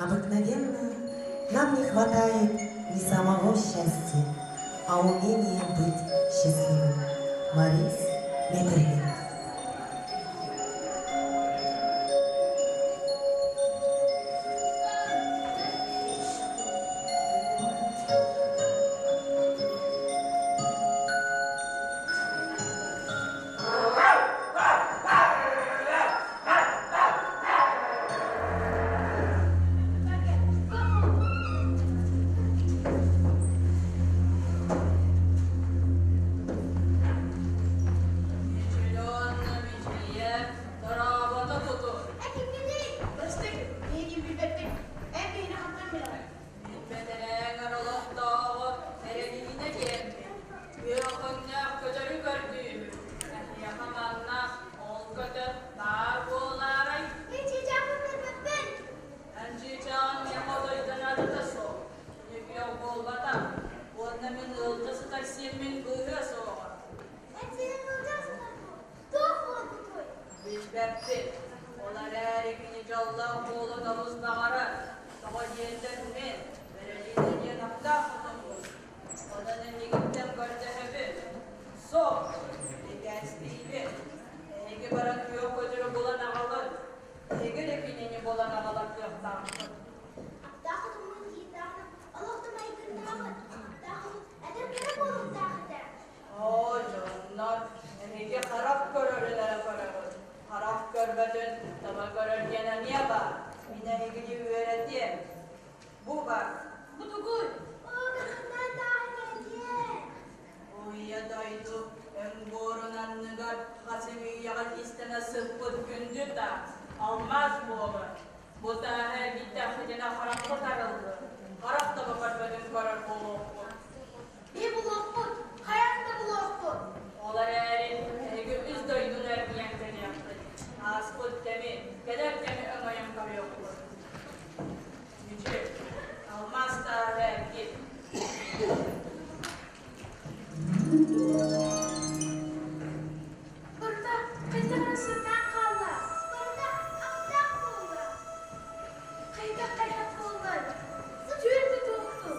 Обыкновенно нам не хватает не самого счастья, а умения быть счастливым. Морис Метерлинг. Мичилион мичийэ, дорообото туту. Этиҥҥиний? Быстык, миигин билбэттик. Эн киһини хантан билэҕин? Бэтэрээн олохтооҕу эрэниинэ диэммин, күөх өҥнөөх көтөрү көрдүүбүн. Эһиэхэ манна ол көтөр баар буолаарай? Мин чыычаахпын көрбөппүн. Эн чыычааҕыҥ миэхэ одойдоноото суох. Кини күөх буолбатах. Уонна мин ыалдьа сытар сиэммин быыһыа суоҕа. Эн сиэн ыалдьа сытар дуо? Туох буолбутуй? Билбэппин. Ол эрээри кини дьоллоох буолуон олус баҕарар. Тоҕо диэтэр мин, Бэрэлиинэ диэн аптаах хотоммун. Онон эйигиттэн көрдөһөбүн. Суох, бирикээстиибин. Эһиги баран күөх көтөрү булан аҕалын. Эһиги эрэ кинини булан аҕалар кыахтааххыт. Аптаах хотоммун диир даҕаны олох да майгыннаабат. Аптаах хотун эдэр кэрэ буолуохтаах этэ. Оо, дьоннор, эһиги харах көрөрүн эрэ көрөҕүт. Харах көрбөтүн таба көрөр диэн эмиэ баар. Мин эһигини үөрэтиэм. Бу баар. Бу тугуй? Оо, кыргыттан тааһы кэлиэ. Уйа дойду өҥ-буорун анныгар хас үйэҕэ кистэнэ сыппыт күндү таас, алмаас буолар. Бу тааһы эргиттэххитинэ хараххыт арыллар, харах таба көрбөтүн көрөр буолуоххут. Биһи булуохпут, хайаан да булуохпут. Ол эрээри эһиги үс дойдуну эргийэн кэлиэххит. Ааспыт кэми, кэлэр кэми өҥөйөн көрүөххүт. Мүчү, алмаас тааһы эргит. Барыта хайдах эрэ сырдаан хаалла. Барыта аптаах буолла. Хайдах хайдах буоллай? Түөртэ туохту?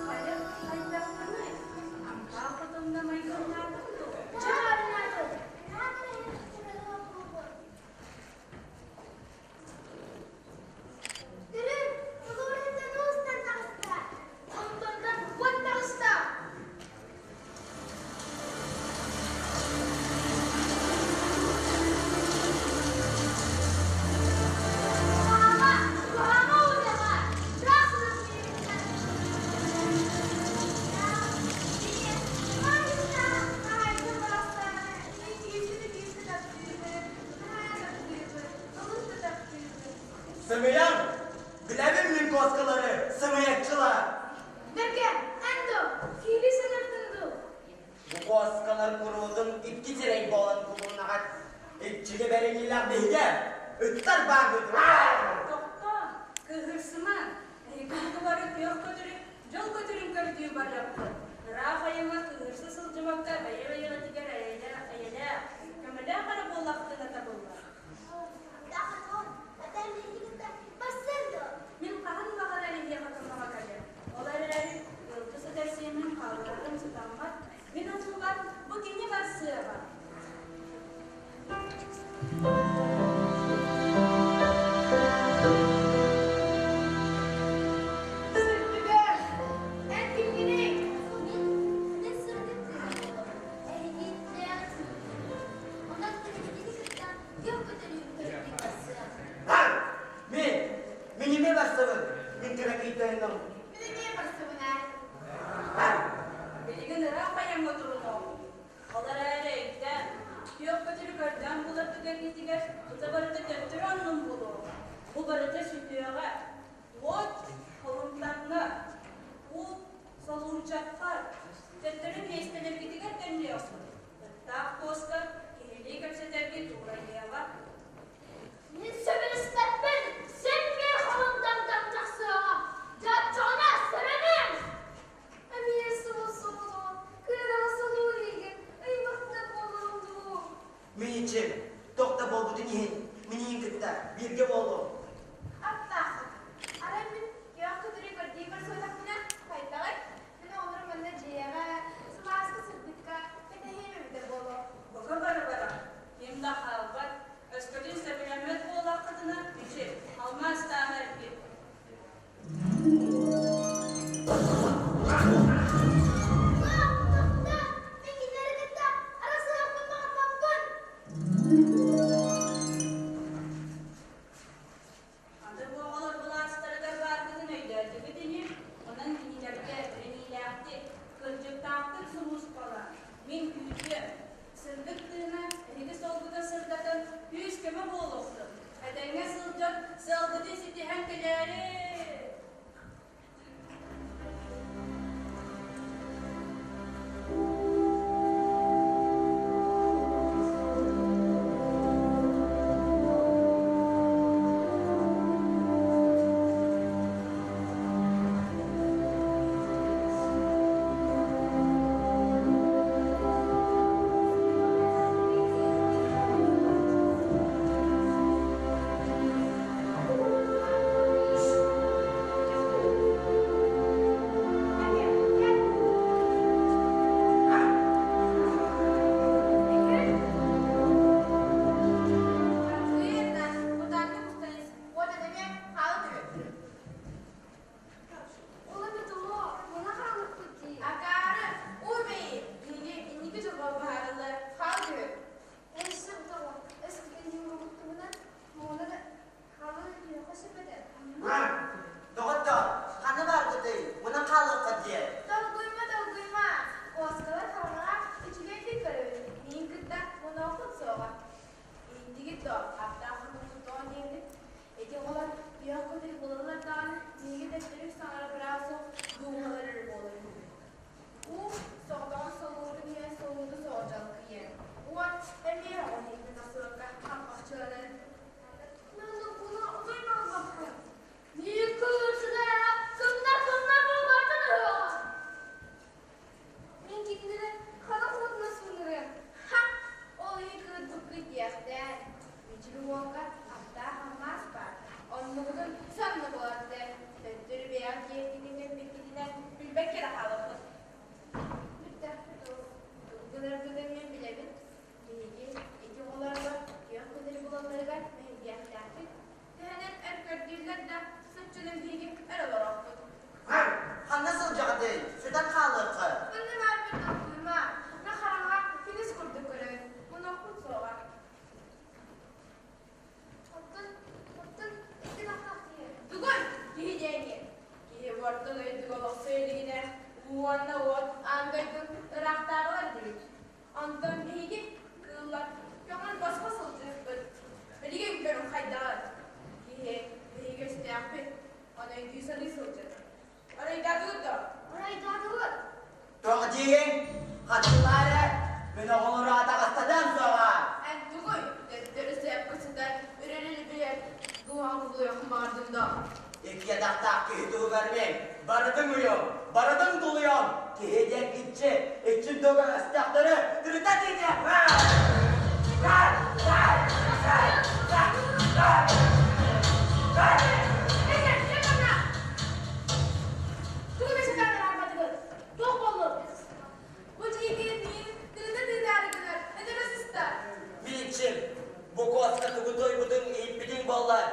Хайа, хайдахпыный? Ампаа хотоҥҥо майгыннаатым дуо? Чаарынаатын. Үрүҥ, Флорентан уустан таҕыста. Онтонтон уот таҕыста. Куһаҕа, куһаҕа удаҕа, чаах Сымыйаҥ! Билэбин мин куоскалары, сымыйаччылар! Бэргэн, эн дуу, киһилии санаартын дуу? Бу куоскалар куруутун икки сирэй буолан кулуннаҕат, иччигэ бэриниилээх биһигэ, ыттар баарбыт! Тохтоо, кыыһырсыма, эһиги бука бары күөх көтөрү, дьол көтөрүн көрдүү барыаххыт. Ыраах айаҥҥа кыыһырса сылдьыбакка бэйэ-бэйэҕитигэр эйэлээх, эйэлээх, көмөлөөх эрэ буоллаххытына табыллар. Мин хаһан баҕарар эһиэхэ көмөҕө кэлиэм. Ол эрээри ыалдьа сытар сиэммин хаалларарым сатаммат. Мин оннубар бу кини барсыаҕа. Сырдыгар, эн кимҥиний? Мин сырдык кыыс эһигиттээх Онон эһигини кытта күөх көтөрү көрдүү барсыам. Мин, мин эмиэ барсабын. Мин кыракыйдарыным. Мин эмиэ барсабын ээ. Билигин ыраах айаҥҥа турунуоҕум. Ол эрээри өйдөөн, күөх көтөрү көрдөөн булар түгэҥҥитигэр тута барыта төттөрү оннун булуоҕа. Бу барыта сүтүөҕэ. Уот холумтаҥҥа, уу солуурчахха, төттөрү миэстэлэри сулууспалаан, мин күүтүөм. Сырдык тыына эһиги солгута сырдатан күүс-көмө буолуохтун. Этэҥҥэ сылдьан сыалгытын ситиһэн кэлээри! Ол эбит олоо, муна хаалыкпыт дии. Акаары, уй биһиги инники дьолбор быһаарыллар хаал үһү. Эйсэм тоҕо, эскитин уругуттубунан, муна да хаалан үтүөххэ сөп этэ. Доҕоттоор, ханна бааргытый, муна хаалыахха диэ. Долгуйма, долгуйма, куоскалар хараҥаҕа үчүгэйдик көрөбүт, миин кытта муноохут суоҕа. Ииттигит дуо, аптаах хотугу тоҕо диэбит Ити оҕолор күөх көтүр булаллар даҕаны биһиги төттөрү саҥара быраап суох дууһалар эрэ буолар үһүбүт. Уу соҕотоҕун солуурун иһэ солууну соҕодьалкыйыа. Уот эмиэ оҕо иһиттэн тахсыбакка хаппахчыланар. Биир кыырсыгара сымнар-сымнар буолбартан ыһыаҕа. Мин кинилэри харах уотунан суунарыам. Ха! Ол иһин кыырбыккыт диэхтээн. Мичил уолга аптаах алмаас баар. Оннугутун сонно буларда. Төттөрү бэйэҕит диэбиккитинэн билбэккэ эрэ хаалыаххыт. Бүттэхпит ол. Тугу гынаргытын мин билэбин. Биһиги ити оҕолорго күөх күнү булалларыгар мэһэйдиэхтээхпит. Төһөнөн өр көрдүүллэр да, соччонон биһиги өр олоруохпут. Ханна сылдьаҕытый? Сүтэн хаалыахха. Манна баарбын долгуйума. На хараҥаҕа күнүс курдук көрөбүн. Мунуохпут суоҕа. Оттон, оттон ити лахтах киһи. Тугуй? Киһи диэҥҥин. Киһи орто дойдуга олохсуйа илигинэ уонна уот аан дойду ыраахтааҕылар диибит. Онтон биһиги, кыыллар, көҥүл босхо сылдьыахпыт. Билигин көрүҥ хайдаҕын. Киһи, биһиги өстөөхпүт, ону өйдүү саныы сылдьын. Оройдоотугут дуо? Оройдоотугут. Тоҕо диигин? Хатылаа эрэ, мин оҕолору атаҕастатыам суоҕа. Эн тугуй? Төттөрү сөпкө сытар, үрэрин билэр, дууһаҥ кубулуйуоххун баҕардыҥ дуо? Икки атахтаах киһи туһугар мин барытын уйуом, барытын тулуйуом. Киһи диэн иччи, иччим туһугар өстөөхтөрү тырыта тиийиэх! Тугу бэсэтэн араарбатыгыт? Туох буоллун? Бу дьиэкин миин тырыта тыытаары гынар, этэрэ сыста. Мин иччим, бу куоска тугу туойбутун иһиппитиҥ буоллар,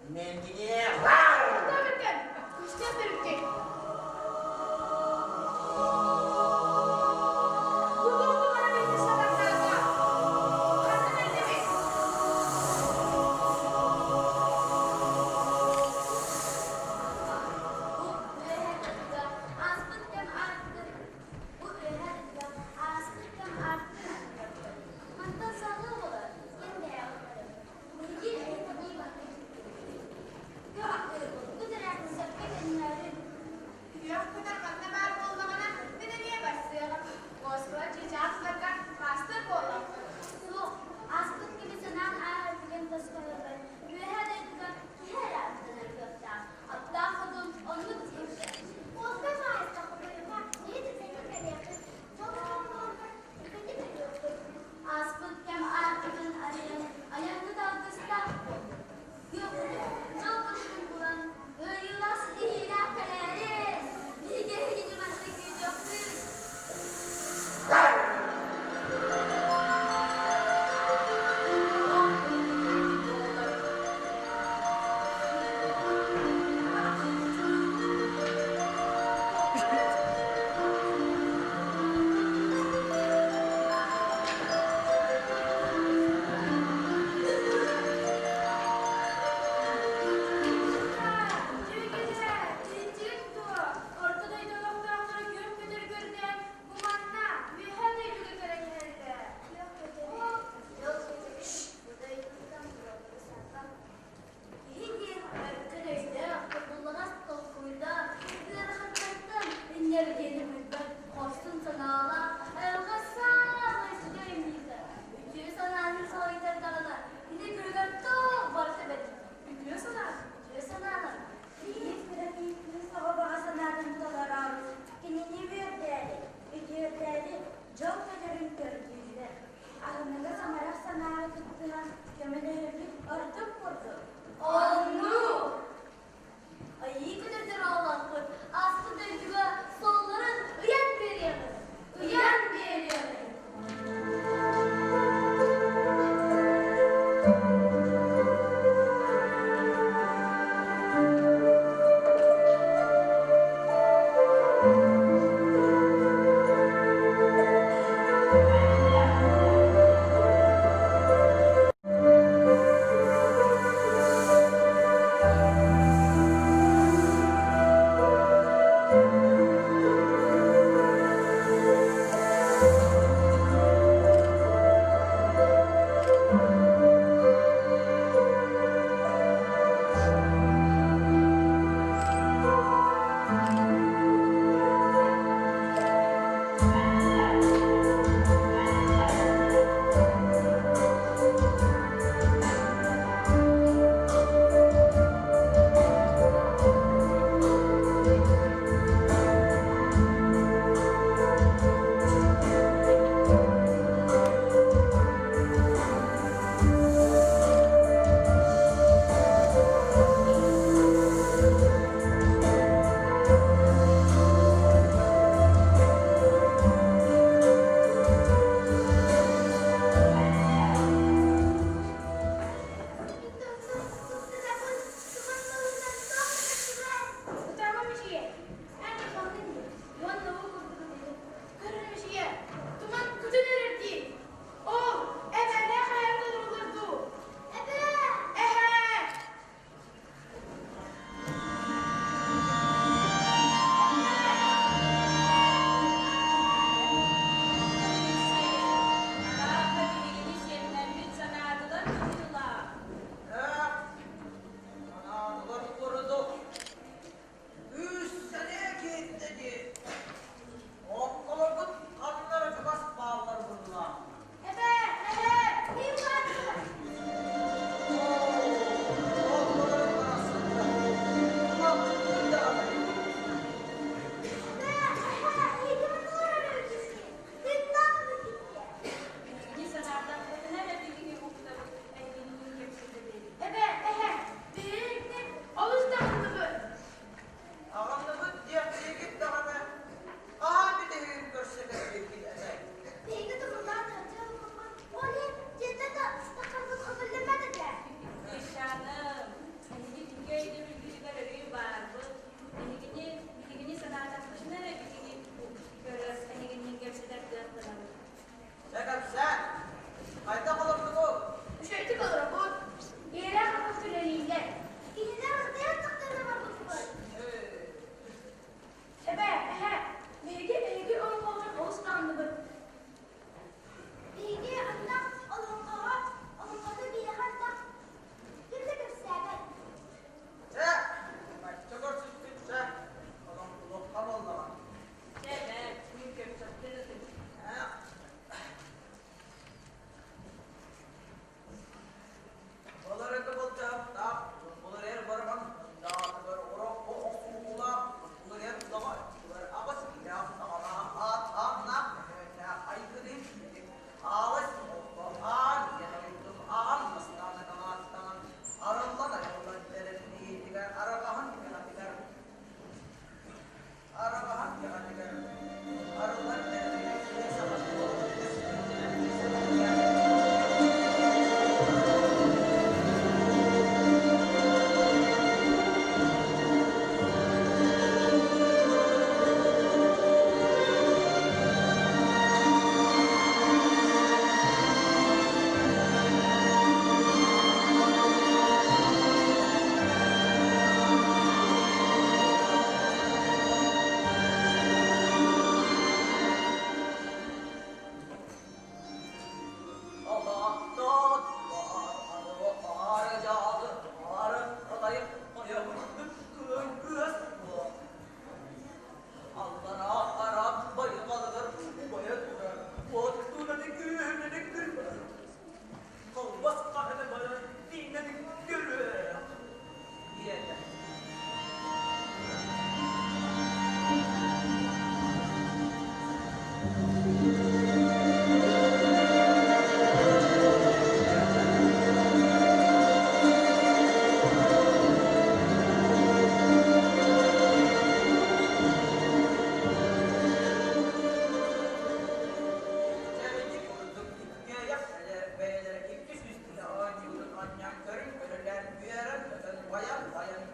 Мен киниэ Томиккэн, күстэн төрүккэй. Бу туох туһана билбит сатаннаата? Ханна кэллибит? Дьэ ити курдук иккиэйэх бэйэлэрэ 200 киһи оонньуурун оонньоон көрүн-көрүлээн үөрэн-көтөн байан-байан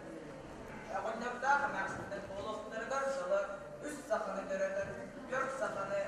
Оҕонньордоох эмээхситтэр олохторугар дылы үс саханы төрөтөн, түөрт саханы.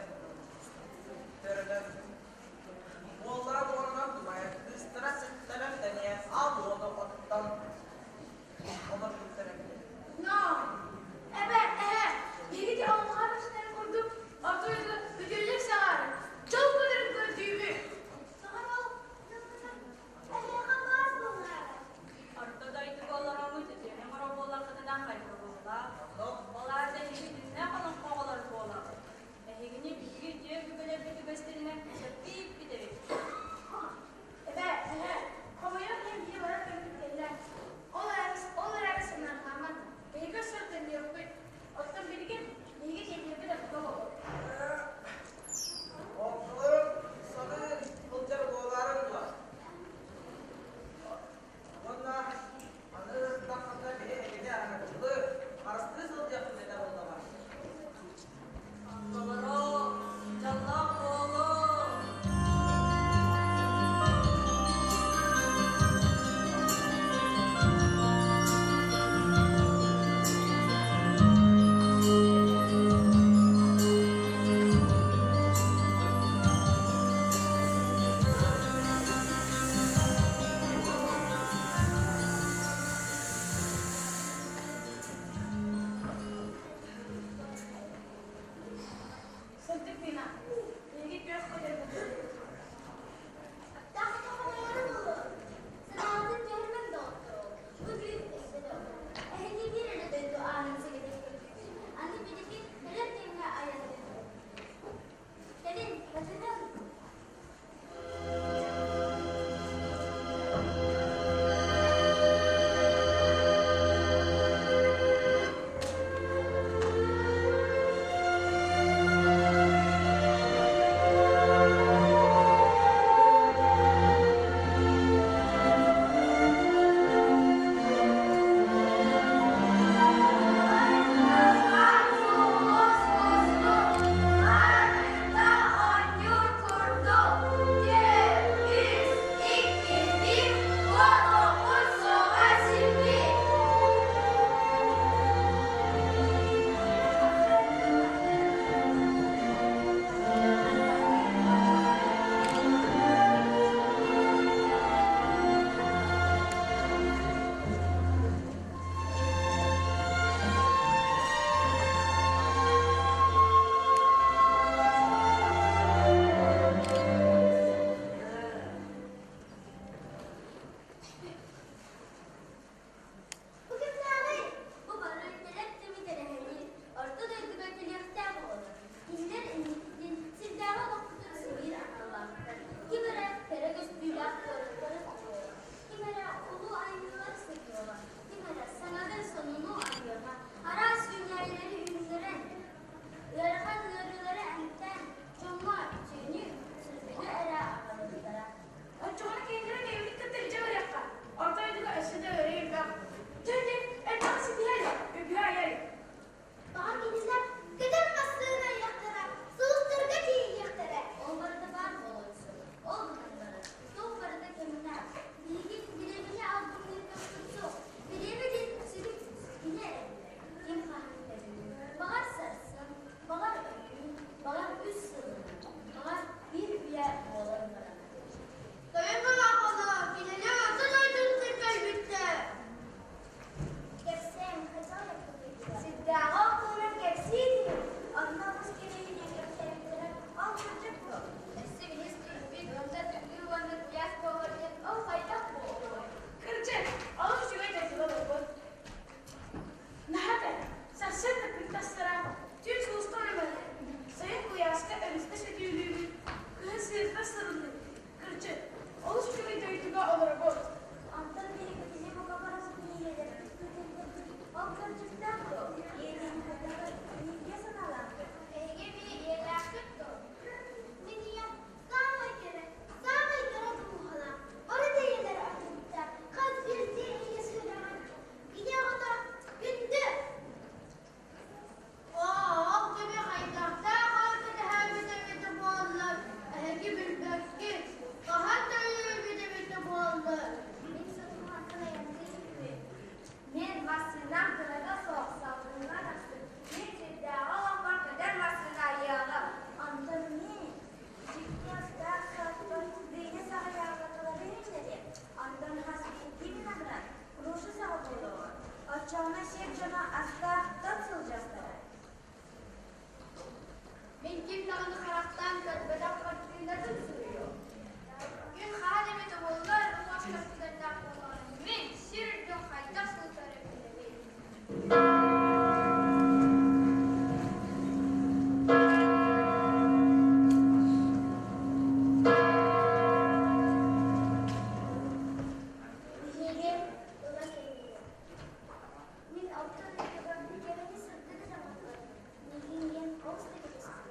даҕаны харахтаан көрбөтөх хартыынатын суруйуом. Күн хаһан эмит уһуллар уҥуох көстүгэннээх буоллаҕына, мин сир үрдүн хайдах сылдьары билэбин. Биһиги ыла кэллилэр. Мин орто дойдуга кэрэни сырдыгы саҥарбат, миигин диэн олус да кэтэстилэр.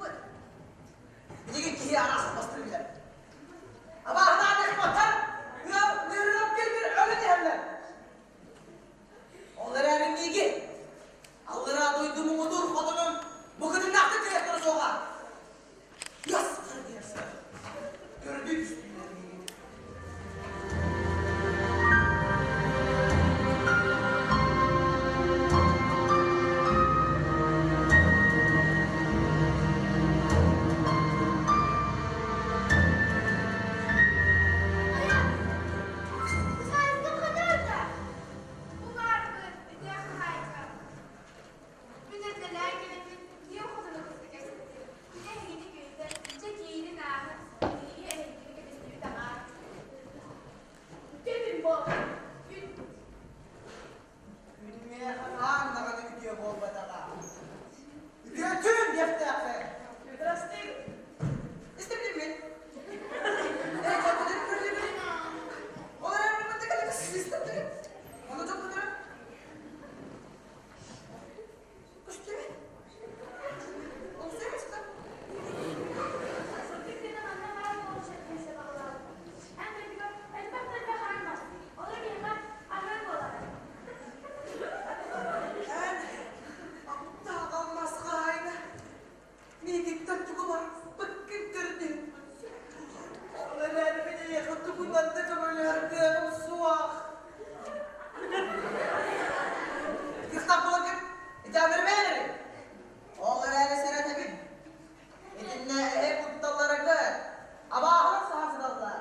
Сыспыт. Билигин киһи араас албастары билэр. Абааһынаан ыкпаттар, ыал ыарыылар бир-бир өлөн иһэллэр. Ол эрээри миигин, аллараа дойду муҥутуур хотонун букатыннаахтык кыайыахтара суоҕа. Ыас диэн Көрдүү түстүлэр миигин. Хаһаайка ханарда? Бу баарбын, үтүө хаһаайка. Мин эрдэлээн кэлэммин, дьиэм хотону кытта кэпсэттим. Кини эһигини күүтэр, дьэ киирин ааһын, биһиги эһигини кэтэстибит аҕаа. Үтүө күн буоллун. Күн. Күн миэхэ хаан даҕаны үтүө буолбатаҕа. Үтүө түүн диэхтээххэ. Здравствуй. Истибитим мин. Эй, дьоппутун көрдүбүт. Ол эрэн мындыкалык систэптэрин. Ону дьоппутун. Көстүбүт. Олус эмискэ. Сырдык күнэ манна баар буолуон сөп диэн сабаҕалаабытым. Эн дойдугар элбэх да элбэх аан бар. Олор миэхэ аһыы буолар. Эн аптаах алмаас хаһаайына миигиттэн тугу барбыккын көрдүм. Ол эрээри мин эйиэхэ тугунан да көмөлөһөр кыаҕым суох. Кыахтаах буоларгын итэҕэтэрмээн Ол эрээри сэрэтэбин. Итиннэ эһэ кутталларыгар абааһылар саһа сыталлар.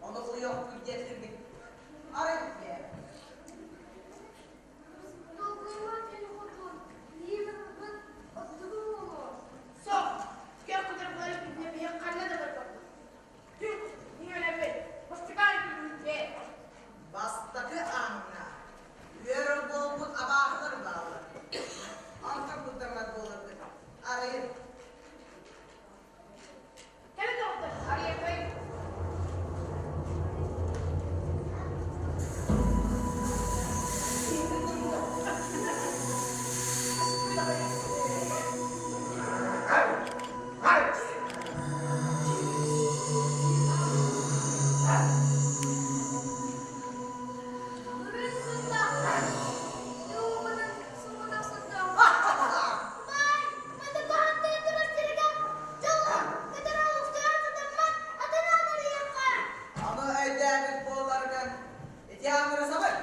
Ону улуйуохпут диэтирбит. Арай диэ. Долгуйума күн хотун, биир ылбыт оттугу буолуо. Соқ, көх көтөр буолар күнү биһи ханна да барбаппыт. Түк, үөрэммит, бастакаан күнү Бастакы ааҥҥа үөрэр буолбут абааһылар бааллар. Онтон куттаммат буоларгыт арыйын. Кэлин доҕоттор, арыйыаххайын. Бүгүн сыннахтар, уубутун суммутах сыннах. Бай, мата баһантан турар сиргэ дьолу көтөр олохтоох сатаммат атын аанарыйахха. Аны өйдөөбүт буоларгын ити аҥырысабын.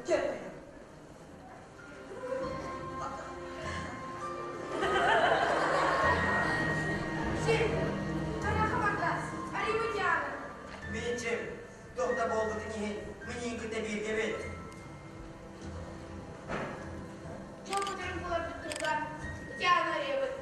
Чэ. Сир, тараха барда, арыйбыт яаны. Миичим, туох да буолбутун иһин, миниин кытта бииргэбит. Туох көтөрүн буларбыт туһугар Татьяна арыйабыт.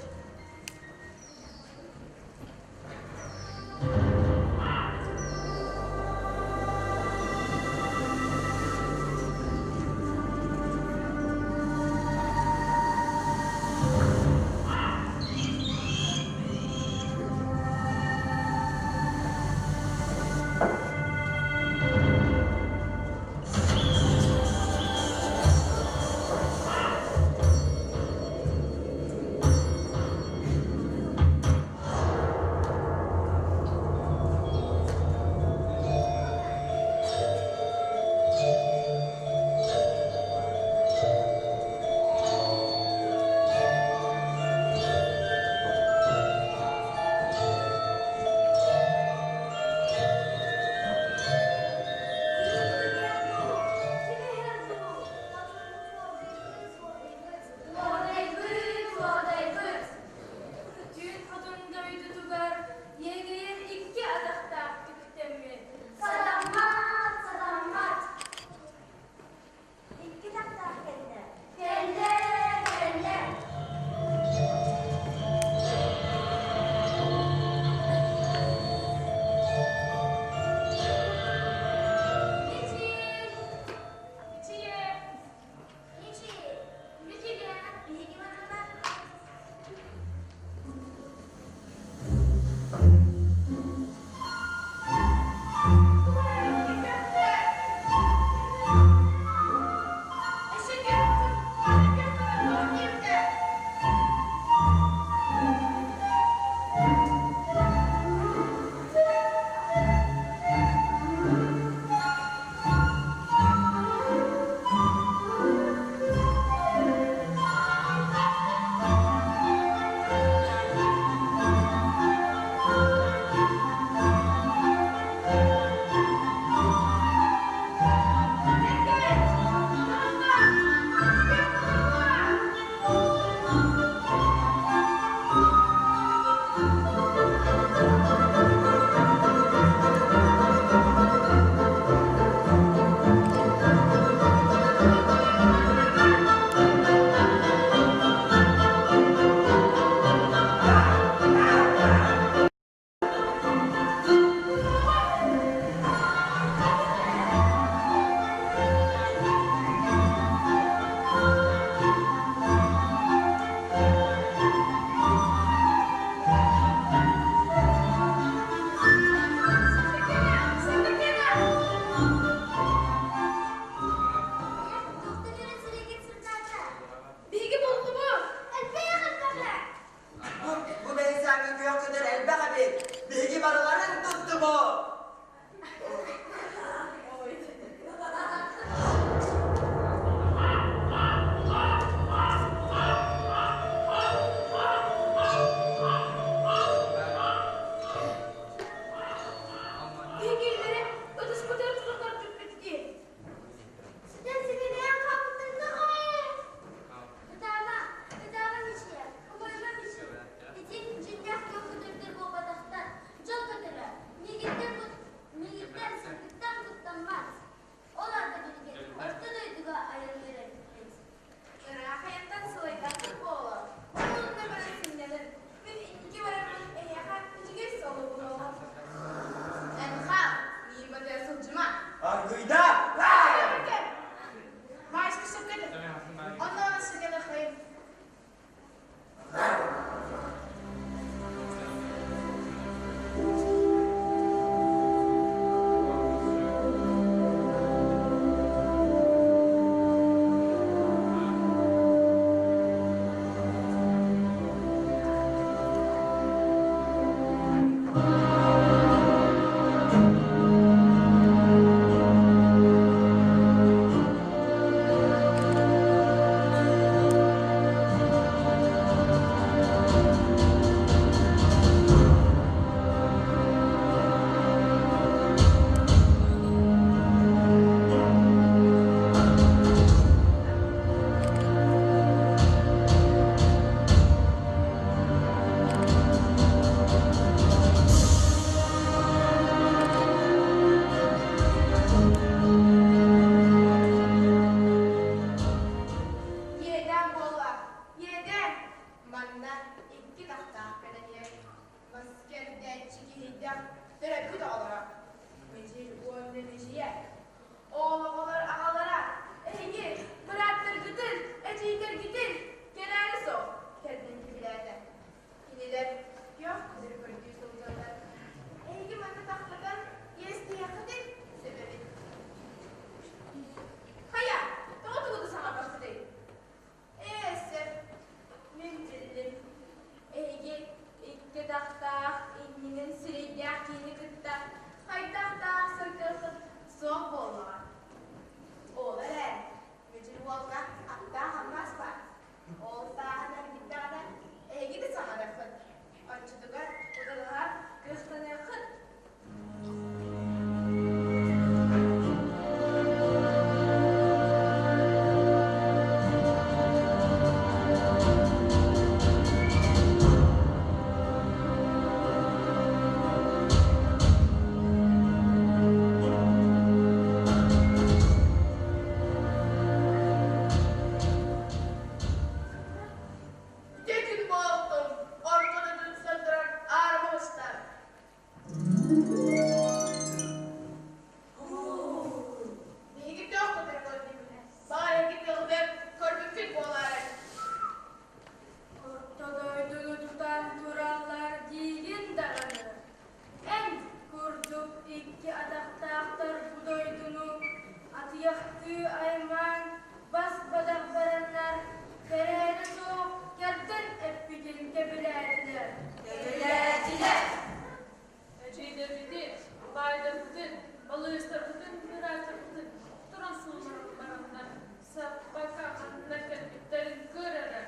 Балыыстарбытын, бырааттарбытын туран суулларан бараннар, саппака ханна кэлбиттэрин көр эрэ.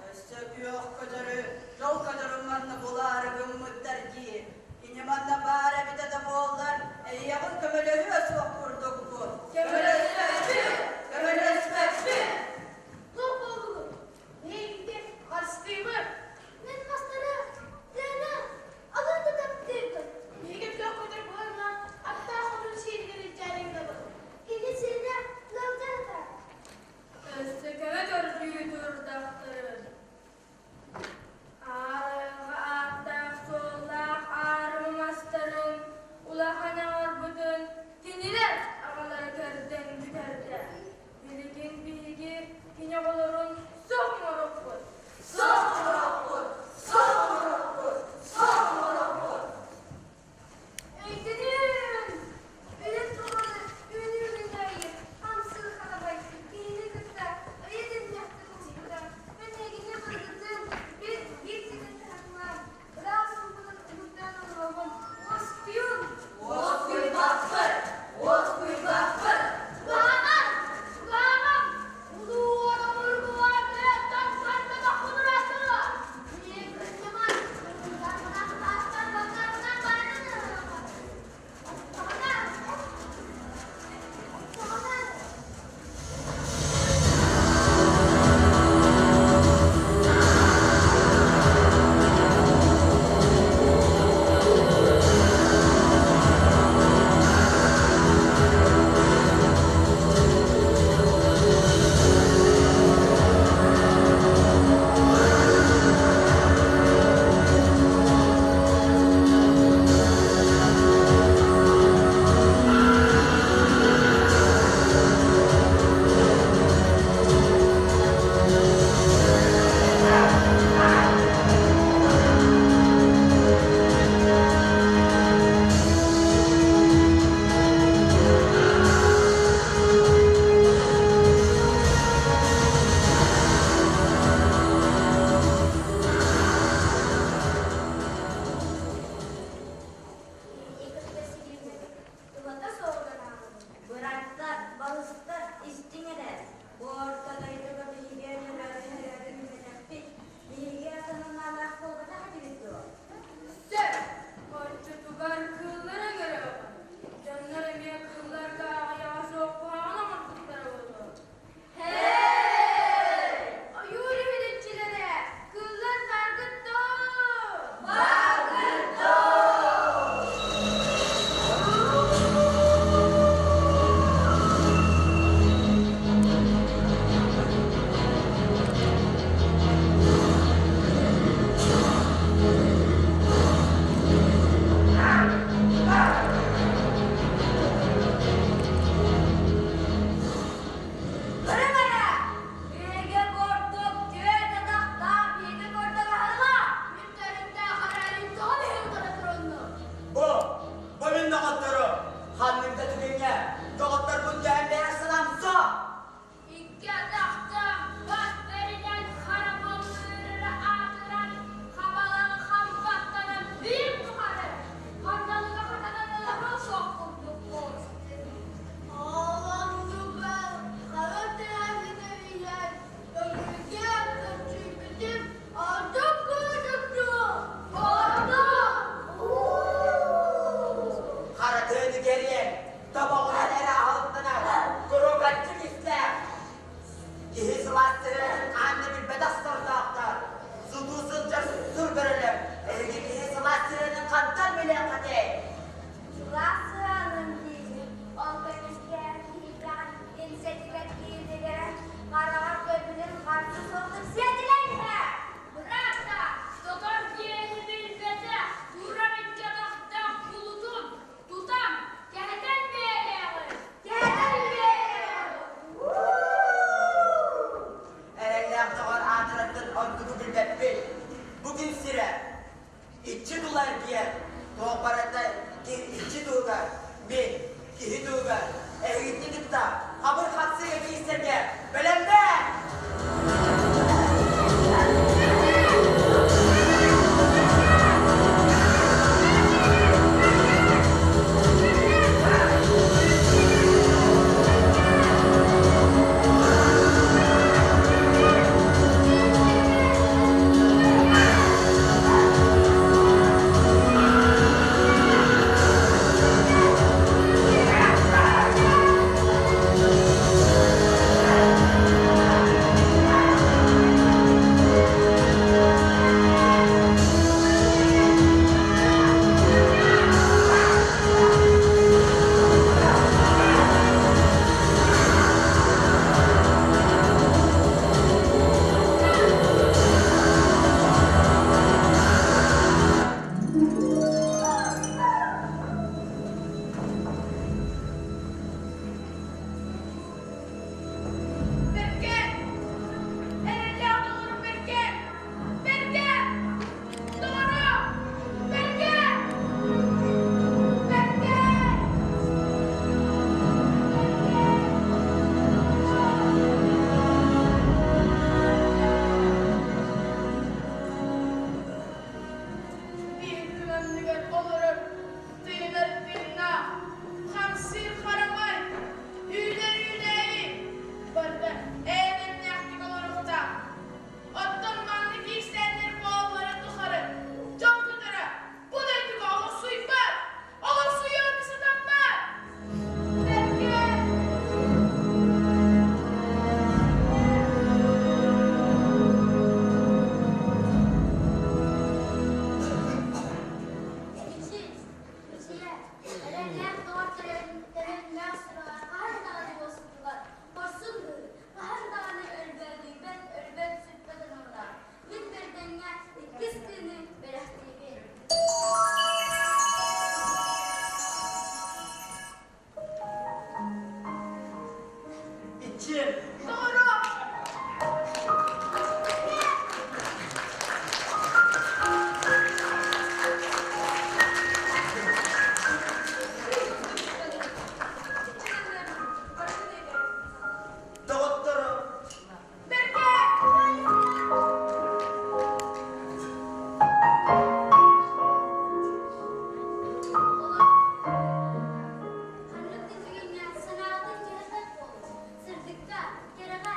Өссө күөх көтөрү, дьол көтөрүн манна булаары гыммыттар дии. Кини манна баар эбитэ да буоллар, эйиэхин көмөлөһүө суох курдукпут. Көмөлөспөппүт! Көмөлөспөппүт! Туох буоллугут? Эйигин харыстыыбын. Мин мастары, тыаны, алын да таптыыбын. Биһиги күөх көтөр буолан аптаах. Иччим! Доҕоруом! Доҕотторум! Бэркэ! Ханнык да түгэҥҥэ санаатын түһэрбэт буолуҥ. Сырдыкка, кэрэҕэ.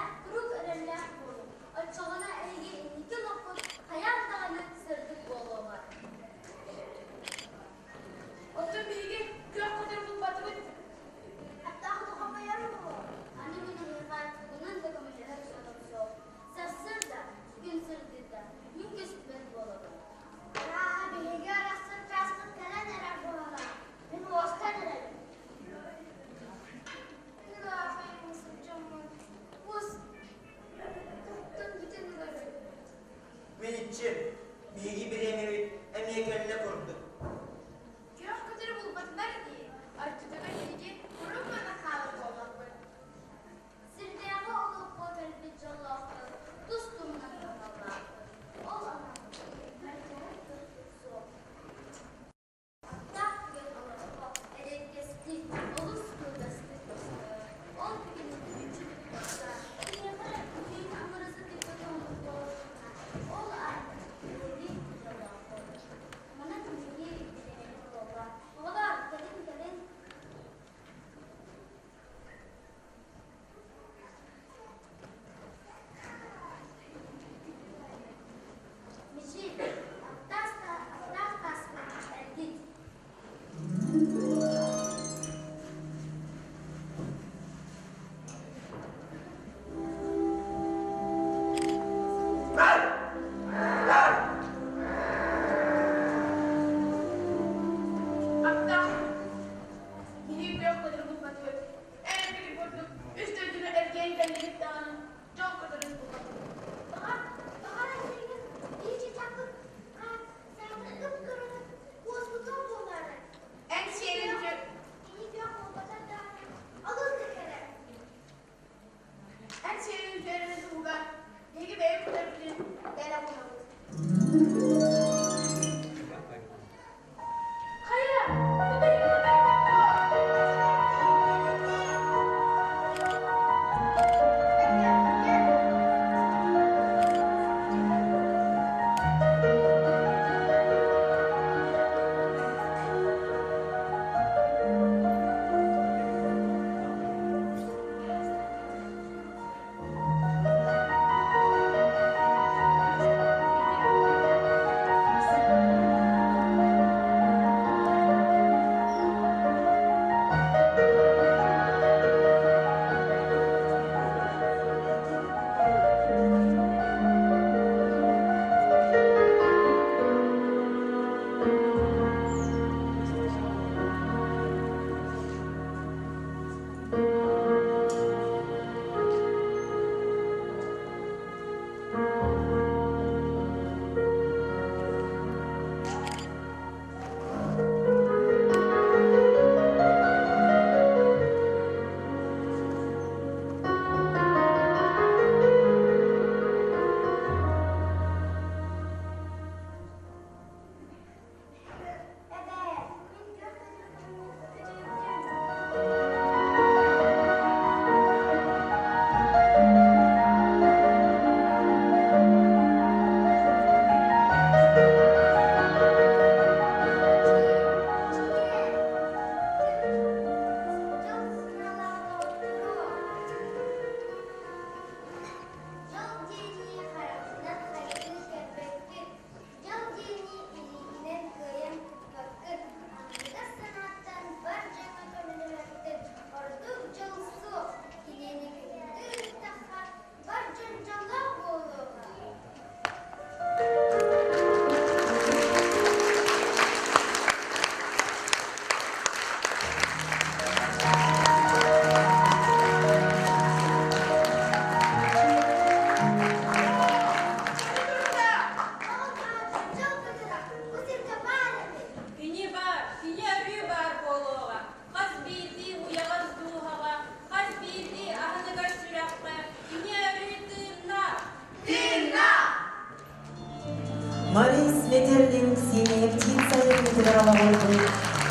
Морис Метерлинг Синяя птица айымньытыгар олоҕурбут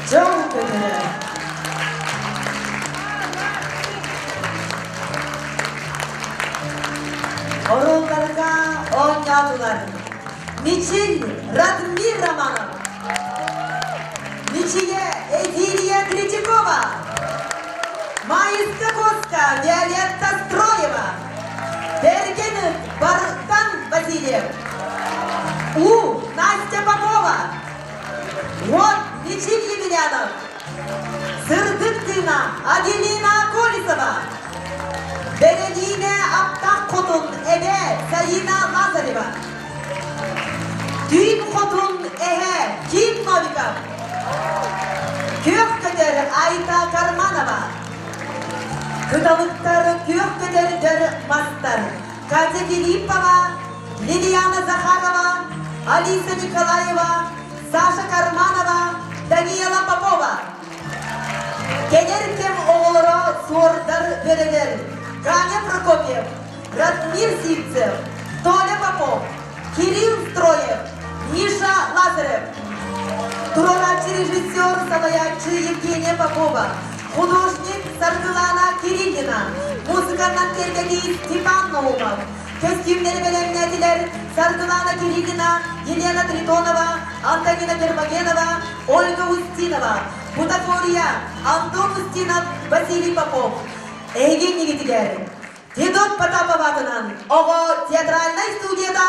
дьол көтөрө. Оруолларга оонньоотулар Мичил Радмир Романов, Мичийэ Эдилия Третьякова, Майыска Коска Виолетта Строева, Бэргэн Барыктан Васильев, У Настя Попова, Уот Мичил Емельянов, Сырдык тыына Аделина Колесова, Бэрэниинэ Аптах Хотун эбэ Саина Лазарева, Түүн Хотун эһэ Ким Новиков, Күөх көтөр Айта Карманова, Кыталыктар күөх көтөрдөр мастар Катя Филиппова, Лилиана Захарова, Алиса Николаева, Саша Карманова, Даниэла Попова. Кэлэр кэм оҕолоро суордар бөрөлөр Ганя Прокопьев, Радмир Сивцев, Толя Попов, Кирилл Строев, Миша Лазарев. Туруорааччы режиссер, салайааччы Евгения Попова, художник Саргылана Кириллина, музыканнан кэргэнии Степан Наумов, көстүүмнэри бэлэмнээтилэр Саргылана Кириллина, Елена Тритонова, Антонина Гермогенова, Ольга Устинова, Бутафория, Антон Устинов, Василий Попов. Эһиги иннигитигэр Федот Потапов аатынан оҕо театральнай студията.